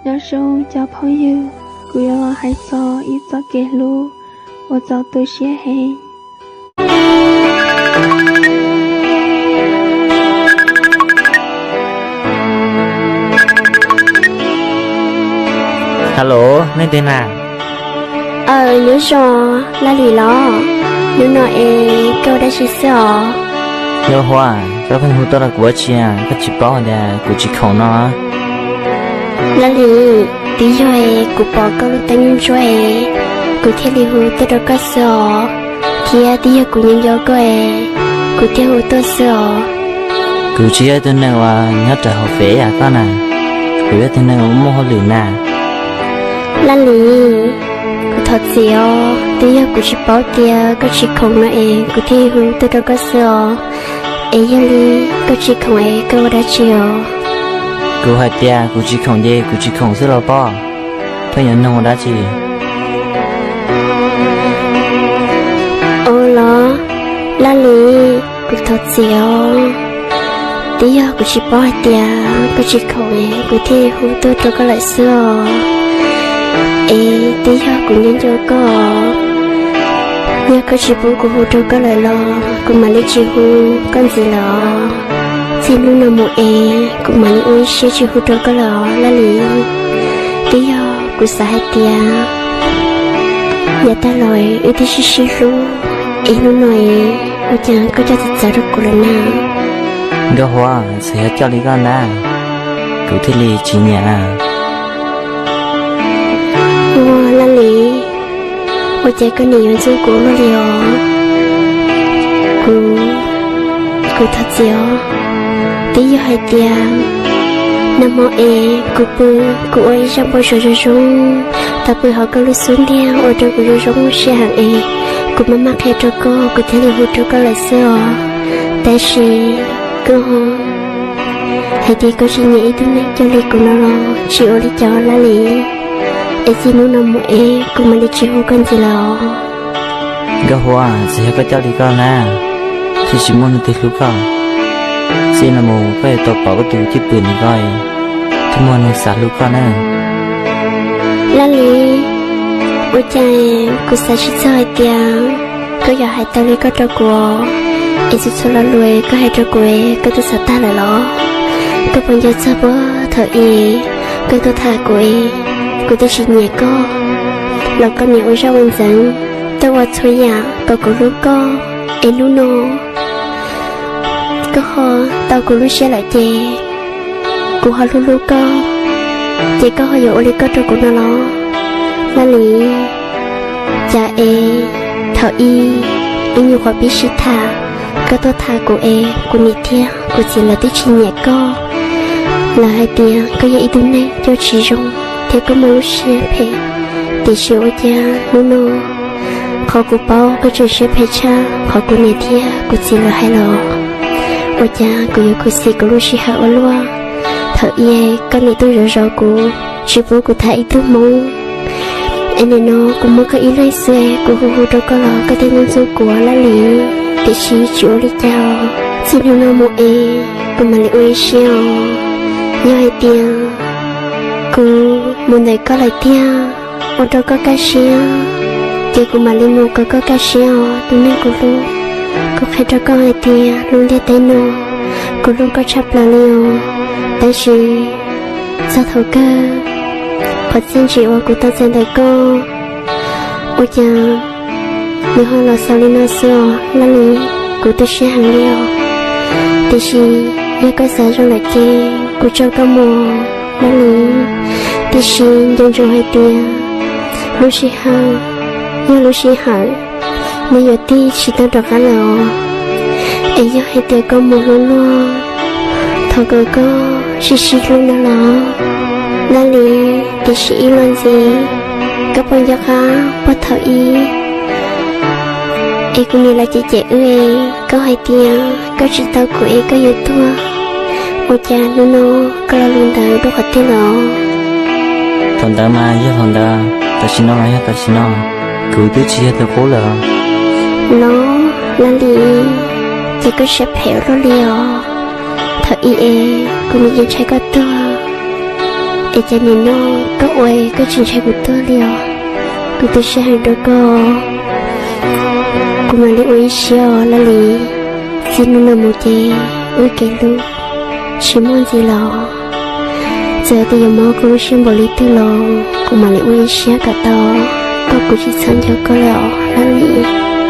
Nyob zoo cov phooj ywg, kuv yuav los hais txog ib txoj kev hlub uas txaus tu siab heev. Hello, nej twg na? Aw, nyob zoo, Laj Lis los? Hnub no es koj ua dab tsi xwb os? Yog Huab, koj pheej hu tuaj rau kuv ua dab tsi, koj tsis paub tias kuv tsis khoom no? Laj Lis, twb yog es kuv pom koj lub teeb ntsuab es kuv thiaj li hu tuaj rau koj xwb os, thiab twb yog kuv nyob nco koj es kuv thiaj hu tuaj xwb os. Kuv tsis yog ib tug neeg uas nyob rau hauv fem yam koj na, kuv yog tus neeg uas muaj hauj lwm na. Laj Lis, kuv thov txim os, twb yog kuv tsis paub tias koj tsis khoom no es kuv thiaj hu tuaj rau koj xwb os. Es yog li koj tsis khoom es koj ua dab tsi os? Kuv hais tias kuv tsis khoom ces kuv tsis khoom xwb los pob, pheej yuav nug ua dab tsi? Ua los, Laj Lis, kuv thov txim os, twb yog kuv tsis paub hais tias koj tsis khoom es kuv thiaj hu tuaj rau koj lawm xwb os. Es twb yog kuv nyob nco koj, yog koj tsis pub kuv hu rau koj lawm los kuv mam li tsis hu koj ntxiv lawm os. Txij hnub no mus es kuv mam li ua ib siab tsis hu rau koj lawm os Laj Lis. Twb yog kuv xav hais tias yav tag los wb twb sib sib hlub, es hnub no es ua cas koj coj txawv txawv rau kuv lawm na? Nkauj Huab, txawm yog coj li koj na, kuv thiaj li tsis nyiam. Ua Laj Lis, ua cas koj nim yuav ntxub kuv ua luaj li os? Kuv, kuv thov txim os. Twb yog hais tias nag hmo es kuv pw, kuv ua ib zaj npau suav zoo zoo, tau pw hauv koj lub xub ntiag ua rau kuv zoo zoo siab heev es kuv maj maj qhia rau koj, kuv thiaj li hu rau koj lawm xwb os. Tab sis koj hais tias koj tsis nyiam ib tug neeg coj li kuv no los tsis ua li cas Laj Lis. Es txij hnub no mus es kuv mam li tsis hu koj ntxiv lawm os. Nkauj Huab, txawm yog koj coj li koj na, thiaj tsis muaj neeg twg hlub koj. Txij no mus koj yuav tau pom koj tus cwj pwm ntawm koj, thiaj muaj neeg xav hlub koj na. Laj Lis, ua cas kuv xav tsis txog hais tias koj yuav hais tau li koj rau kuv, es txhua txhua lo lus koj hais rau kuv koj twb xav tag lawm los? Koj puas nco txog puag thaum ub koj tuaj tham kuv, kuv twb tsis nyiam koj los koj nim ua zaj ua ntxeev tuaj ua txhua yam kom kuv hlub koj, es hnub no koj ho tau kuv lub siab lawm ces kuv ho hlub hlub koj, ces koj ho yuav ua li koj rau kuv no los? Laj Lis, cas es thaum ub ib nyuag qhuav pib sib tham, koj tuaj tham kuv es kuv niam thiab kuv txiv lawv twb tsis nyiam koj, lawv hais tias koj yog ib tug neeg coj tsis zoo thiab koj muaj lub siab phem. Tiam sis ua cas hnub no qhov kuv paub koj tseem siab phem tshaj qhov kuv niam thiab kuv txiv lawv hais los? Ua cas kuv yuav khuv xim kuv lub sij hawm ua luaj? Thaum ub koj nim tuaj zov zov kuv, tsis pub kuv tham ib tug hmoob, es nim no kuv muaj koj ib leeg xwb, kuv hu hu rau koj los koj thiaj ntxub ntxub kuv Laj Lis. Tiam sis tsis ua li cas, txij hnub no mus es kuv mam li ua ib siab os. Yog hais tias kuv mus ntawm koj lawm tiag, ua rau koj kaj siab, ces kuv mam li mus kom koj kaj siab os tus neeg kuv hlub. Kuv qhia rau koj hais tias lub ntiaj teb no kuv hlub koj tshaj plaws li os. Tab sis txog thaum kawg, qhov txiaj ntsim uas kuv tau txais ntawm koj, ua cas nws ho los xaus li no xwb os Laj Lis. Kuv tu siab heev li os. Tiam sis yog koj xav zoo lawm ces kuv tso koj mus Laj Lis. Tiam sis nco ntsoov hais tias lub sij hawm yog lub sij hawm, nws yuav tig tsis tau rov qab lawm os. Es yog hais tias koj mus hlub luag, thov kom koj sib sib hlub no los Laj Lis. Tiam sis ib los ntxiv, koj puas nco qab puag thaum ub es kuv niam lawv cem cem wb es koj hais tias koj tsis tau kuv es koj yuav tuag? Ua cas hnub no koj lo lus ntawd dua qhov twg los? Thaum ntawd mas yog thaum ntawd, tam sim no mas yog tam sim no, kuv twb tsis yog tus qub lawm. Los Laj Lis, ces koj siab phem ua luaj li os. Thaum ub es kuv nim yeej ntshai koj tuag, Es cas nim no koj ua koj tsis ntshai kuv tuag li os? Kuv twb sib hais rau koj, kuv mam li ua ib siab os Laj Lis. Txij hnub no mus ces wb kev hlub tsis muaj ntxiv los, txawm tias yuav mob kuv lub siab npaum li twg los kuv mam li ua ib siab kom tau, kom kuv tsis txhob nco koj li os Laj Lis.